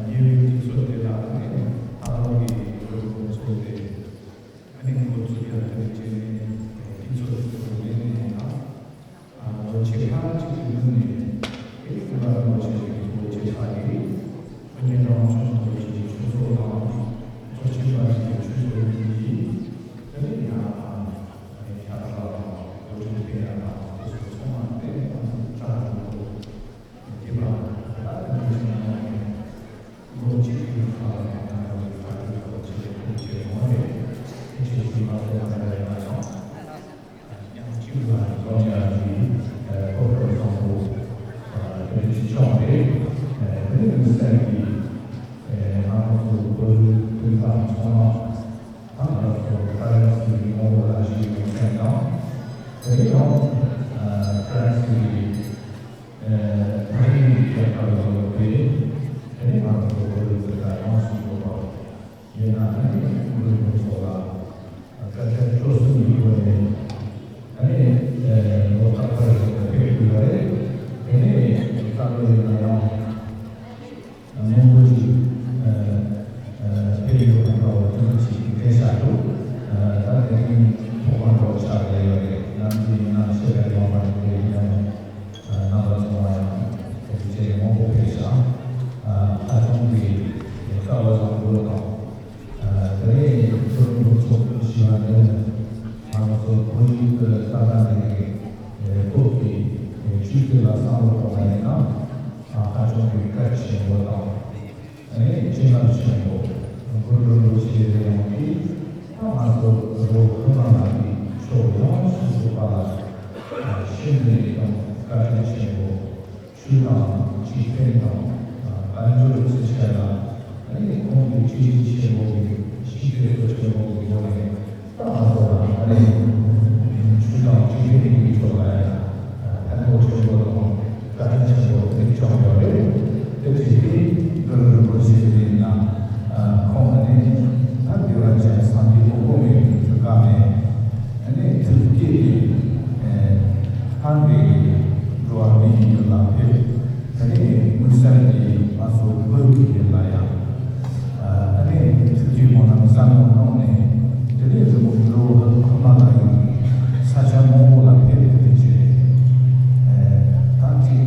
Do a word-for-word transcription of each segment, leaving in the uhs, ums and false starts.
ཉེ་བའི་དུས་ཚོད་དེ་དག་ནི་ད་ལོ་གི་ལོ་འགོ་ཚུགས་ཏེ། ཨ་ནི་འགོ་ཚུགས་ཡག་དེ་བྱས་ནས་དུས་ཚོད་དེ་ཚོ་ལེན་ནས་ཡང་ལོ་ཕྱེད་ཀ་གཅིག་གི་སྔོན་ནས་དེ་ཀུན་དགའ་རིན་པོ་ཆེ་གི་གཙོ་བོ་བྱས་ཚར་ཏེ། དཔལ་ལྡན་རང་བྱུང་རིན་པོ་ཆེའི་ཆོས་ཚོགས་དང་རྫོགས་ཆེན་པ་ཞིག་གི་ཆོས་ཚོགས་ཡིན་གྱི། དེ་ནས་ཡང་ཨ་ནི་ཤ་སྟག་ལགས་དང་བློ་གྲོས་དཔལ་ཡག་དང་དེ་ཚོ་ཚང་མ་དེ་ནས་ང་ཚོ་བཅར་འགྲོ་འདུག་དེ་མ་ད་ལྟ་འདི་བཞིན་ཡོང་ནས་ལོ་གཅིག་གི་ཁ་ལ་ང་ཚོ་གི་ཁ་ཐུག་ཐོག་ཆེད་དུ་ཕུལ་ཆེད་ཡོང་བ་རེད། དེ་ཆེད་དུ་ང་ཚོ་ག་འདྲ་ཡོང་ན་ཡང་ཡང་གཅིག་ལ་ལོ་ཉེར་གཅིག་ཨ་ཁོ་ཁོ་བཟང་པོ་ཨ་དེ་འདྲ་ཅིག་བྱུང་བ་རེད། ཨ་དེ་ནི་མི་སེམས་ཀྱི་ཨ་ང་ཚོ་བོད་རིགས་སྤུན་ཟླ་ཚང་མ་ད་ང་ཚོ་ད་ཡང་སྲིད་ཀྱི་ངོ་བོ་ལ་ཞིག་ཡོད་མཁན་དང་། དེ་ནས་ཡང་ཨ་ད་ཡང་སྲིད་ཀྱི་ཨ་ཕ་ཡུལ་གྱི་ཁྱད་པར་ཡོད་པས། དེ་ནས་ང་ཚོ་བོད་རིགས་ཚོ་ད་ཡོངས་སུ་རྫོགས་པ་ཡོད་ན། ཨ་ནི་བོད་རིགས་ཚོ་ལ་སྐད་ཆ་སྤྱོད་གསུམ་གྱི་སྒོ་ནས་ཨ་ནི་ཨ་ལོ་རྟག་པར་ཞིག་ལ་ཕེབས་དགོས་པ་རེད། དེ་ནས་ད་ལོ་ཡིན་ན་ཡང་། མང་པོ་ཞིག་ཨ་ཨ་ཕེབས་ཡོད་པ་འདྲ་བ་དེ་འདྲ་ཞིག་གི་སྐད་ཆ་འདུག་ཨ་ད་དེ་རིང་ཚོགས་ཁང་འདྲ་བོ་ཆགས་བསྡད་ཡོད་རེད། ནམ་རྒྱུན་ཡིན་ན་ཆེད་ལས་ཡོང་བ་རེད། དེ་ཡིན་ན་ཡང་ཨ་རྣམ་པ་ཚང་མ་ཡང་དེ་རིང་ཆེད་ལས་མང་པོ་ཕེབས་ཤག་ཨ་ཧ་ཅང་གི་སྐལ་བ་བཟང་པོ་དང་། ཨ་དེ་རིང་ཚོགས་འདུ་ཚོགས་ཞུ་བ་འདི་ནི་ང་ཚོ་བོད་ཡིག་གི་ལྟ་གྲུབ་འདི་གི་ཨ་སྐོར་གྱི་ཨ་ཆོས་དེ་ལ་བསམ་བློ་གཏོང་བ་ཡིན་ན་ཨ་ཧ་ཅང་གི་གལ་ཆེན་པོ་དང་། ཨ་ནི་བྱིན་རླབས་ཆེན་པོ། གུ་རུ་རིན་པོ་ཆེ་ལས་ཡོང་གིས་ད་ང་ཚོ་རོགས་ཁོ་ན་ལ་གི་ཕྱོགས་ཡོངས་སུ་རྫོགས་པ་ལ་ཤིན་ཏུ་ནས་ཀྱང་བཀའ་དྲིན་ཆེན་པོ། ཆོས་དང་འཇིག་རྟེན་དང་དཔལ་འབྱོར་ཚུལ་ཆེ་ལ་ཨ་ནི་ཁོང་གི་སྤྱི་ཆིངས་ཆེན་པོ་གི་ཤིན་ཏུ་གཙོ་ཆེན་པོ་གི་སྒོ་ནས། ད་ང་ཚོ་ལ་ཨ་ནི་ཆོས་དང་འཇིག་རྟེན་གཉིས་ཀྱི་ཕྱོགས་ལ་ཡང་ཕན་ཐོགས་ཆེན་པོ་དང་བཀའ་དྲིན་ ང་ཚོ་བོད་ཀྱི་ཡུལ་ལ་ཡང་ཨ་ནི་ཐུགས་བསྐྱེད་སྨོན་ལམ་བསམ་བློ་གནང་ནས། དེ་ནས་རི་མོ་གི་ལོ་ཁོ་ན་ལ་ཡིན་ས་ཆ་མང་པོ་ལ་ཕེབས་ཏེ་བྱས། ད་ཅིག་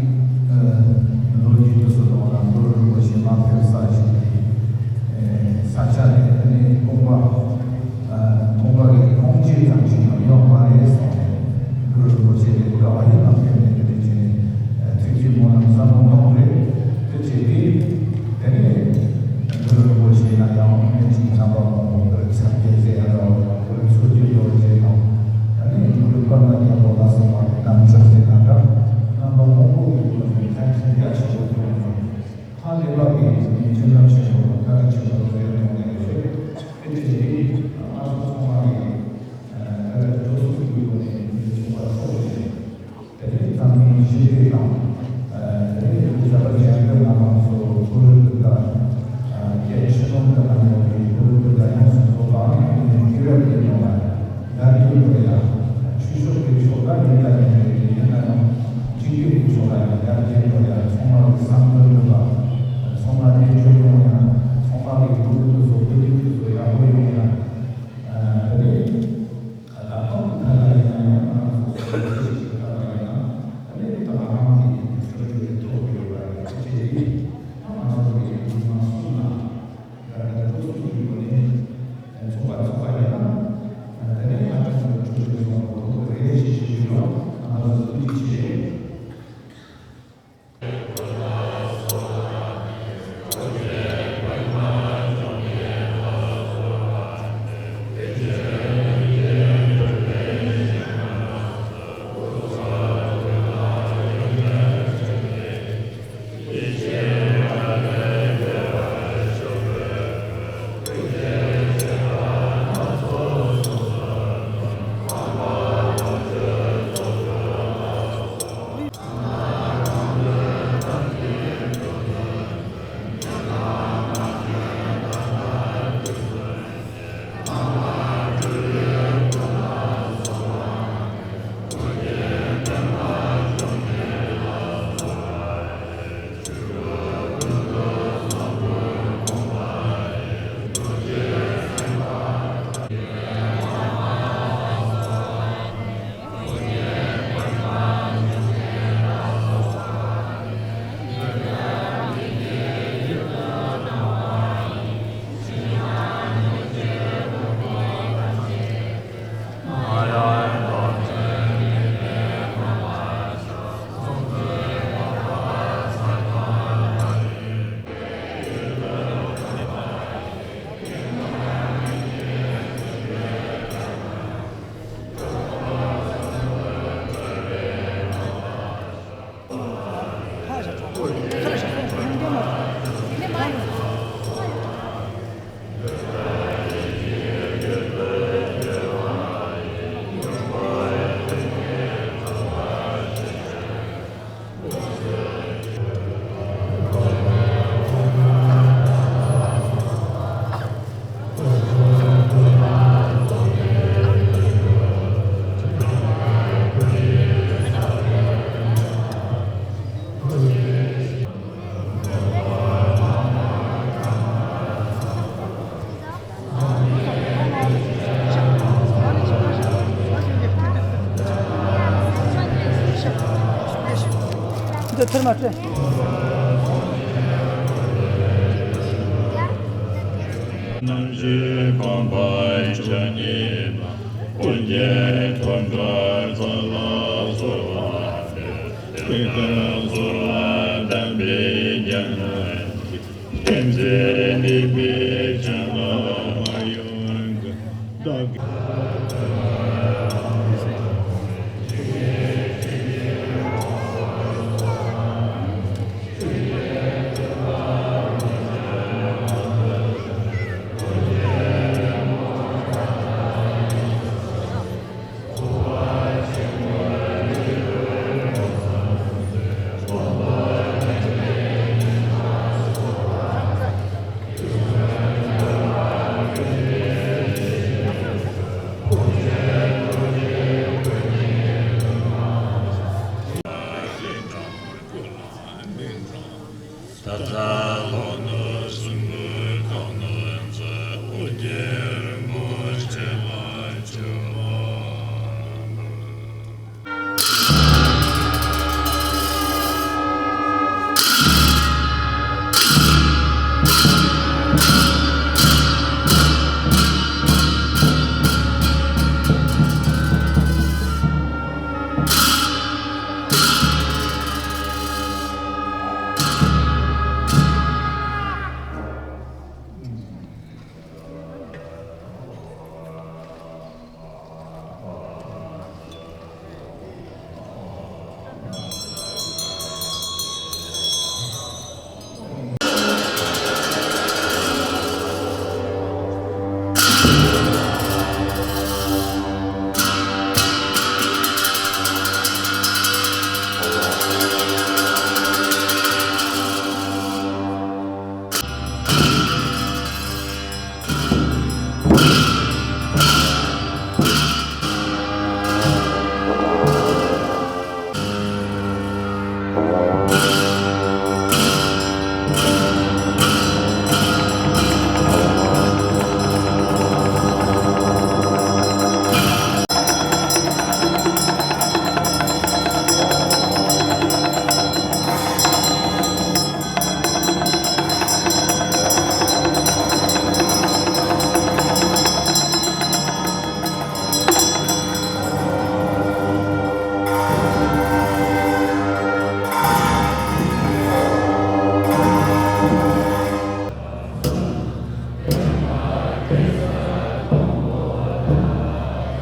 ལོ་རྒྱུས་དུ་སོ་ལོ་ལ་གུ་རུ་རིན་པོ་ཆེ་མ་ཕེབས་ས་ཞིག་གི་ས་ཆ་ནས་དེ་ནས་དགོངས་པ། ཨ། དགོངས་པ་རེ་ཁོང་ཆོས་ཙམ་ཞིག་ཡང་ཡོད་མ་རེད་གསུངས་ནས། གུ་རུ་རིན་པོ་ཆེ་ལ་དགའ་བ་ཡིད་ནང་ཕེབས་ནས་དེ་འདྲ་བྱས་ནས་ཐུགས་བསྐྱེད་སྨོན་ལམ་བསམ་བློ་གཏོང་རེད། དེ་བྱས་ཏེ། དེ་ནས་གུ་རུ་རིན་པོ་ཆེ་ལ་ཡང་སྨན་གྱི་རྣམ་པ་མང་པོ་དེར་ཚབ་རྒྱས་ཟེར་ཡ་འདྲ་བ་དང་། གུ་རུ་མཚོ་རྒྱལ་རྡོ་རྗེ་དང་། ཨ་ནི་གུ་རུ་པདྨ་རྒྱལ་པོ་ལ་སོགས་པ་རྣམ་ཅོག་ཟེར་ན་འདྲ། རྣམ་པ་མང་པོ་ཡོད་པ་ནས་ཐམས་ཅད་རྒྱ་ཆེན་པོ་ཐོན་ཡོང་། ཧ་ལས་པ་གི་སྤྱི་ལམ་ཆེན་པོ་དང་ཐར་ཆེན་པོ་རེ་རེ་གཏོང་ནས་ཡོད། དེ་བཞིན་ང་ཚོ་ཚང་མ་གི་འགྲོ་སོང་གི་སྒོ་ནས་ཚོགས་པ་ཚོགས་བཞིན། དེ་ནས་ཚང་མའི་གཞི་རྟེན་དང་། དེ་ནས་ཁྱད་པར་ཅན་གྱི་ནང་ལ་སོགས་གུ་རུ་བུདྡྷ། སྐྱེ་ཆུ་ནང་དུ་ལ་ཡོད་པའི་གུ་རུ་བུདྡྷ་ཡོངས་སུ་རྫོགས་པའམ་དེ་ནས་དུས་རབས་ཀྱི་ནང་ལ། ཡར་རྒྱས་འགྲོ་ཡ། ཆོས་ཕྱོགས་ཀྱི་ཕྱོགས་ལ་ཡིན་ན་ཡང་མེད་པའི་ཡིན་ན་ཡང་། གཅིག་སྒྲིལ་གྱི་ཕྱོགས་ལ་ཡང་ཡར་རྒྱས་འགྲོ་ཡ། ཚང་མ་གི་བསམ་བློ་འདྲ་བ། ཚང་མ་གནས་མཆོག་ཡོང་ཡ། ཚང་མ་གི་ལུས་འདུ་བཟོ་བོད་ཡིག་འདུ་བཟོ་ཡག་པོ་ཡོང་ཡ། ཨ་ནི། ད་ལྟ་གང་གི་ཐད་ལ་ཡིན་ན་ཡང་ང་རང་ཚོ་སོ་སོའི་ཆོས་ཀྱི་ཐད་ལ་ཡིན་ན། ཨ་ནི་ད་ང་རང་གི་ཕྱོགས་བསྒྲུབ་ཀྱི་ཐོག་ཡོད་པ་རེད། དེ་བྱས་ཏེ། ད་ང་ཚོ་གི་མི་མང་གསུམ་ལ། ད་ལྟ་འགྲོ་སོང་གི་སྒོ་ནས་ཚོགས་པ་ཚོགས་པ་ཡིན་ན། དེ་ནས་ང་ཚོ་འགྲོ་སོང་གི་སྒོ་ནས་རེ་རེ་བཞིན་ཞུ་རྒྱུ་ཡོད། ང་ཚོ་ཐུགས་རྗེ་ཆེ། འདི་ཐུར་མ་སྤྲད། རྣམ་བཞི་རྐང་པ་བཅུ་གཉིས་པ། ཀུན་མཁྱེན་ཐོད་དཀར་རྩ་ལ་གསོལ་བ་འདེབས། དེ་ལྟར་གསོལ་བ་གདམས་པའི་རྒྱལ་སྲས། ཀུན་མཛེས་ནུས་པའི་སྤྱན་སྔར་མ་ཡོང་གི། བདག་གི།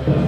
འདི་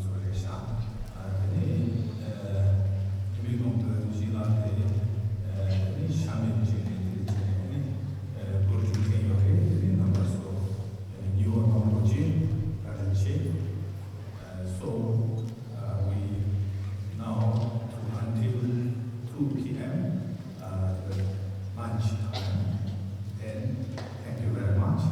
ཚོ་རེད་ཤག་ཨ་དེ་ནས་ཨ་དེ་མི་མང་པོའི་གཞི་ལ་དེ་ཨ་དེ་ནས་ཤ་མེད་ཅིག་རེད། དེ་ཚོ་ནས་ཨ་སྐོར་རྒྱུག་མཁན་ཡོད་རེད། དེ་ནས་རྣམ་པ་ཚོ་ཉི་འོད་མང་པོ་ཅིག་བཀའ་དྲིན་ཆེ། Uh, so, uh, we now to until two p m, uh, the lunch time. Then, thank you very much.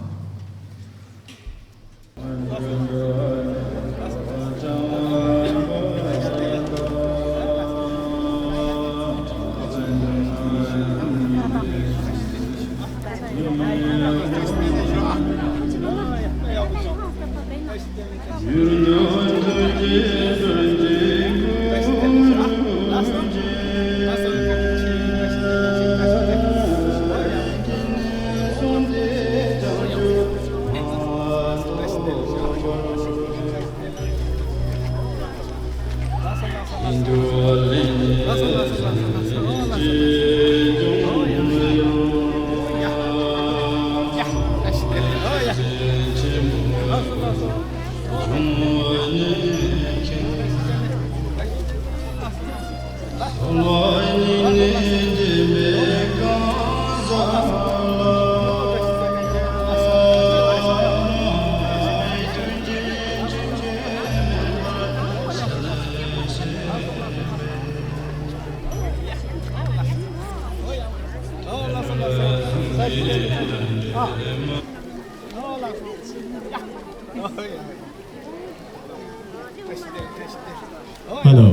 Hello.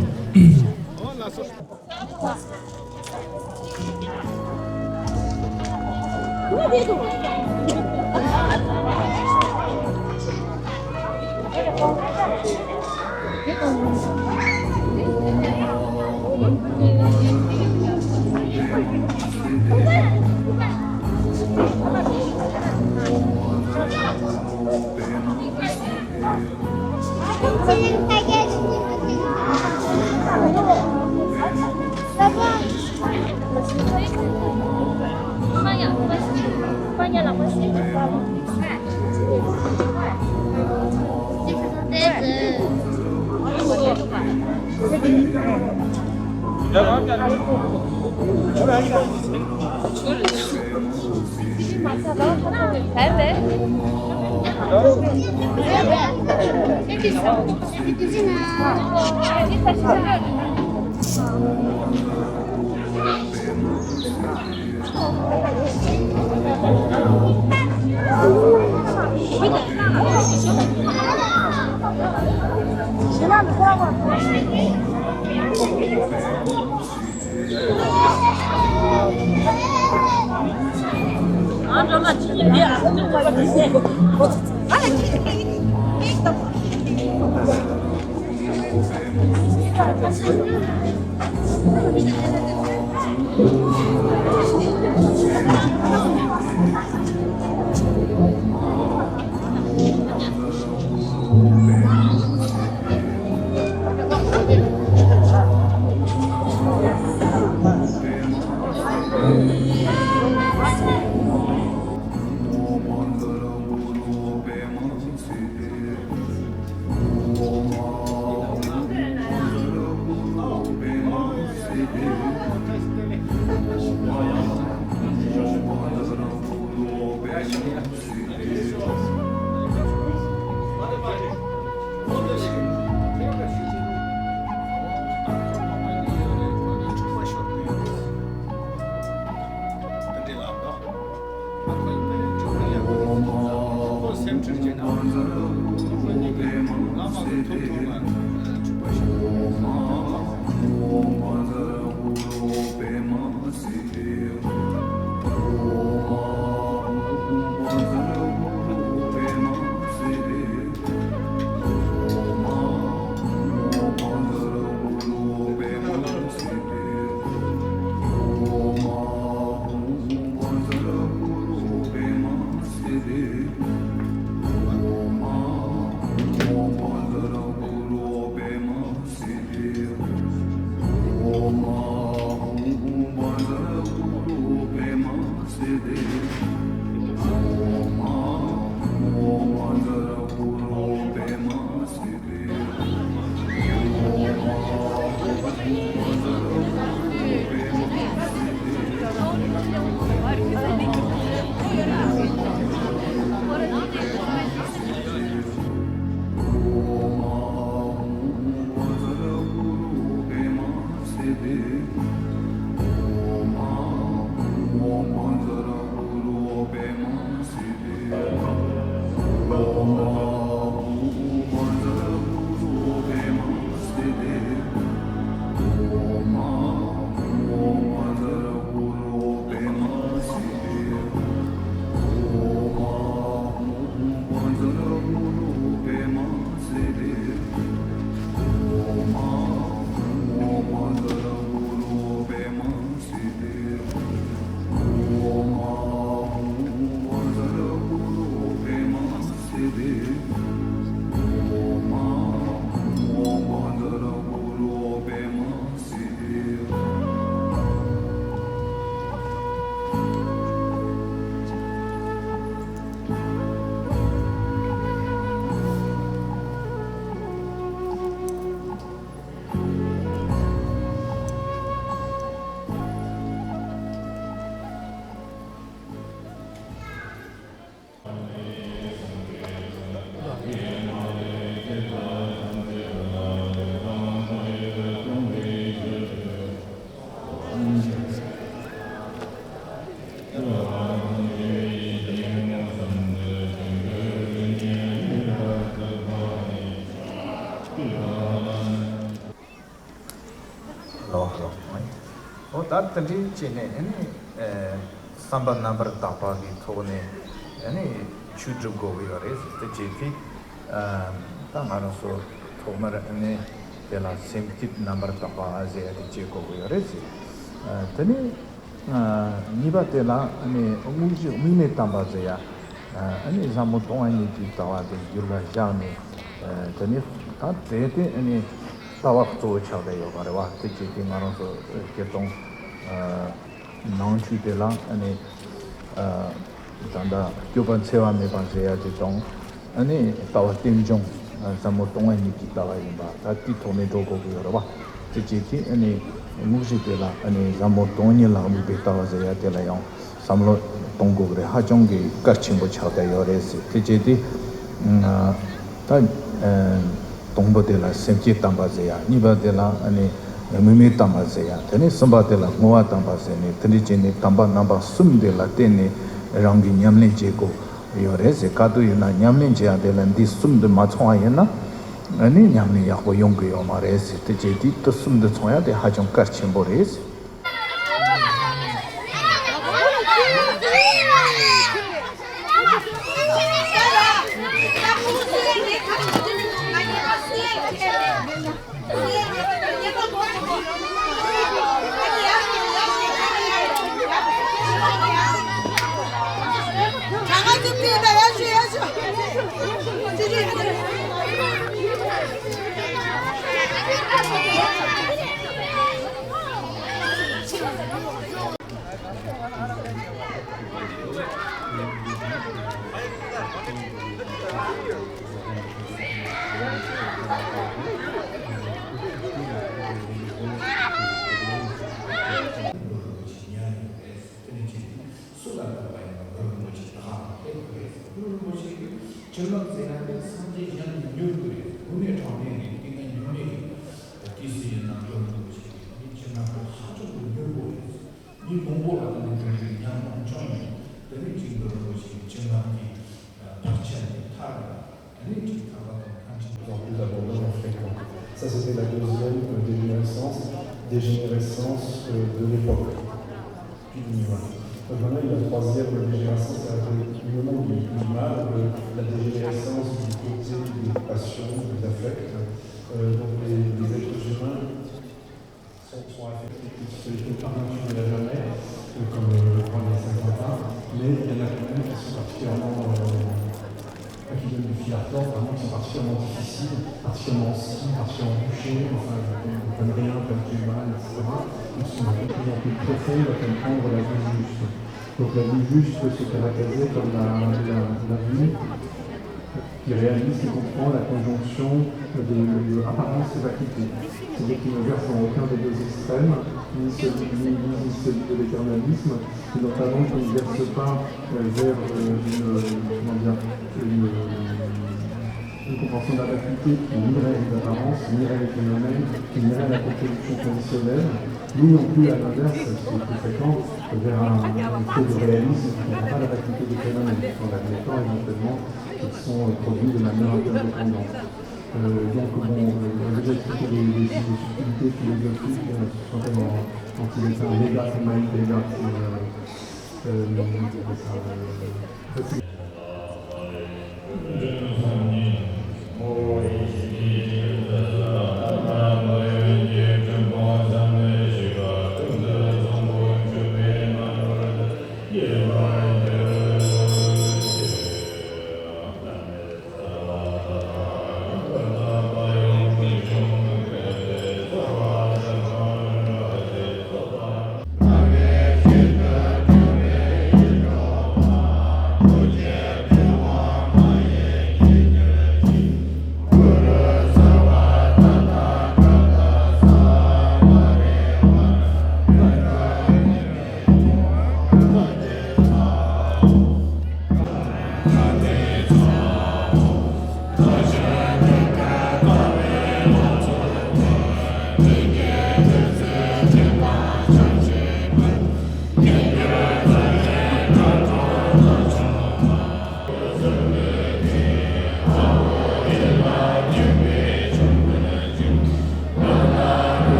ལོ། ཨོ་ད་དེ་འདྲའི་བྱས་ནས་ཨ་ནི་ཨེ་བསམ་པ་རྣམ་པར་དག་པ་གི་ཐོག་ནས་ཨ་ནི་ཆོས་སྒྲུབ་དགོས་ཀྱི་ཡོད་རེད། དེ་བྱེད་དུས་ཨ་ད་ང་རང་ཚོ་ཐོག་མར་ཨ་ནི་དེ་ལ་སེམས་བསྐྱེད་རྣམ་པར་དག་པ་ཨ་ཟེར་ཡ་དེ་བྱེད་དགོས་ཀྱི་ཡོད་རེད། ཨ་དེ་ནས་ཨ་གཉིས་པ་དེ་ལ་ཨ་ནི་དངོས་གཞི་དམིགས་མེད་དམ་པ་ཟེར་ཡ། ཨ་ནི་ཟབ་མོ་སྟོང་པ་ཉིད་ཀྱི་ལྟ་བ་དེ་རྒྱུད་ལ་བཞག་ནས་ཨ་དེ་ནས་ ད་དེ་དེ་ཨ་ནི་ལྟ་བ་གཙོ་བོ་ཆགས་བསྡད་ཡོད་པ་རེད་བ། དེ་བྱས་ཏེ་ང་རང་ཚོ་སྤྱིར་བཏང་ནང་ཆོས་དེ་ལ་ཨ་ནི་ད་ལྟ་སྤྱོད་པ་འཚེ་བ་མེད་པ་ཟེར་ཡ་དེ་དང་། ཨ་ནི་ལྟ་བ་རྟེན་འབྱུང་ཟབ་མོ་སྟོང་པ་ཉིད་ཀྱི་ལྟ་བ་ཡིན་པ། ད་དེའི་ཐོག་ནས་འགྲོ་དགོས་ཀྱི་ཡོད་རེད་བ། དེ་བྱས་ཏེ་ཨ་ནི་དངོས་གཞི་དེ་ལ་ཨ་ནི་ཟབ་མོ་སྟོང་ཉིད་ལ་དམིགས་པའི་ལྟ་བ་ཟེར་ཡ་དེ་ལ་ཡང་བསམ་བློ་གཏོང་དགོས་ཀྱི་རེད། ཧ་ཅང་གི་གལ་ཆེན་པོ་ཆགས་བསྡད་ཡོད་རེད་ཟེར། དེ་བྱས་ཏེ་ད་དང་པོ་དེ་ལ་སེམས་བསྐྱེད་དམ་པ་ཟེར་ཡ། གཉིས་པ་དེ་ལ་ཨ་ནི་དམིགས་མེད་དམ་པ་ཟེར་ཡ། དེ་ནས་གསུམ་པ་དེ་ལ་བསྔོ་བ་དམ་པ་ཟེར་ནས། དེ་འདྲ་བྱས་ནས་དམ་པ་རྣམ་པ་གསུམ་དེ་ལ་བརྟེན་ནས་རང་གིས་ཉམས་ལེན་བྱེད་དགོས་ཡོད་རེད་ཟེར། ག་དུས་ཡིན་ན་ཉམས་ལེན་བྱེད་ཡ་དེ་ལ་འདི་གསུམ་དེ་མ་ཚང་བ་ཡིན་ན་ཨ་ནི་ཉམས་ལེན་ཡག་པོ་ཡོང་གི་ཡོད་མ་རེད་ཟེར། དེ་བྱས་དུས་དེ་གསུམ་དེ་ཚང་ཡ་དེ་ཧ་ཅང་གལ་ཆེན་པོ་རེད་ཟེར། སུ་ལ་བསྟན་པ་ཡིན་ན་གུ་རུ་རིན་པོ་ཆེ་ད་ཧ་ལས་པ་རེད། གུ་རུ་རིན་པོ་ཆེ་གིས་བྱིན་རླབས་བསྩལ་ན་ནི་སངས་རྒྱས་གཞན་གྱིས་མྱུར་དུ་རེད། དངོས་གནས་དྲང་གནས་ནས་དེ་ན་ཉུང་ནས་ཡིན། དེ་སྲིད་ཡིན་ན་གུ་རུ་རིན་པོ་ཆེ་གིས་ནི་བྱིན་རླབས་ཧ་ཅང་གི་མྱུར་པོ་རེད། མི་མང་པོ་ལ་དེ་ནས་དོན་དུ་ཉམས་མྱོང་བྱུང་ཡོད། དེ་ནས་ཅིག་གུ་རུ་རིན་པོ་ཆེ་གི་བྱིན་རླབས་ཀྱིས་བར་ཆད་ནས་ཐར་བ། Plus abondant et fréquent. Ça, c'était la deuxième, euh, dégénérescence, dégénérescence, euh, de l'époque. Puis, voilà. Donc maintenant, il y a la troisième dégénérescence, c'est-à-dire le monde du, du mal, euh, la dégénérescence du côté des passions, des affects. Euh, donc les, les êtres humains sont, sont affectés, qui se font par nature de la jamais, euh, comme, euh, le roi de la Saint-Quentin, mais il y en a quand même qui sont particulièrement, euh, enfin, qui donnent du fil à retordre, vraiment, qui sont particulièrement difficiles, particulièrement hostiles, particulièrement bouchés, enfin, ils ne comprennent rien, ils veulent du mal, et cetera. Donc, c'est une prise en compte profonde à comprendre la vie juste. Donc, la vie juste peut se caractériser comme la, la, la vie qui réalise et comprend la conjonction de, de apparence et vacuité. C'est-à-dire qui ne verse dans aucun des deux extrêmes, ni celui du nihilisme, ni celui de l'éternalisme, et notamment qui ne verse pas, euh, vers, euh, une, euh, comment dire, une, euh, une compréhension de la vacuité qui nierait les apparences, nierait les phénomènes, qui nierait la reproduction conditionnelle, ni non plus, à l'inverse, ce qui est plus fréquent, vers un, un trait de réalisme qui ne comprend pas la vacuité des phénomènes, tout en admettant éventuellement qu'ils sont, euh, produits de manière interdépendante. Euh, donc, bon, euh, on a déjà expliqué les, les, les subtilités philosophiques, euh, sur certaines en, en tibétain, Veda, Samaya Veda, c'est, euh, euh, ça, euh,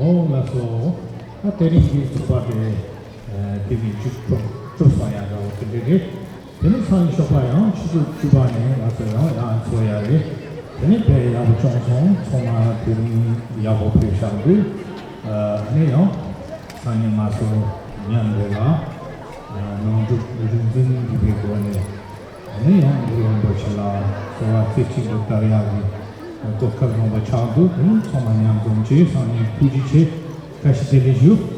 འོང་ལགས་སོ། ད་དེ་རིང་གི་ཚོགས་པ་དེ་དེ་ནས་མཇུག་གྲུབ་གྲུབ་སོང་ཡ་འདྲ་བོ་དེ་འདྲ་རེད། དེ་ནས་སང་ཉིན་ཞོགས་པ་ཡང་ཆུ་ཚོད་བཅུ་པ་ནས་ང་ཚོ་ཡང་ཡང་འཚོགས་ཡ་རེད། དེ་ནས་དཔེ་ཡག་པོ་བྱུང་སོང་། ཚང་མ་དེ་རིང་ཡག་པོ་ཕེབས་ཤག་འདུག་ཨ་ནི་ཡང་སང་ཉིན་ང་ཚོ་མཉམ་རེད་ལ། ནང་སྒྲུབ་རིག་འཛིན་འདུས་པའི་སྒོ་ནས། ཨ་ནི་ཡང་གུ་རུ་རིན་པོ་ཆེ་ལ་གསོལ་བ་རྩེ་གཅིག་ཏུ་བཏབ་ཡག་གི་གོ་སྐབས་བཟང་པོ་ཆགས་འདུག་དེ་ཚང་མ་མཉམ་འཛོམས་བྱས་སང་ཉིན་ཐུགས་རྗེ་ཆེ། བཀྲ་ཤིས་བདེ་ལེགས་ཞུ།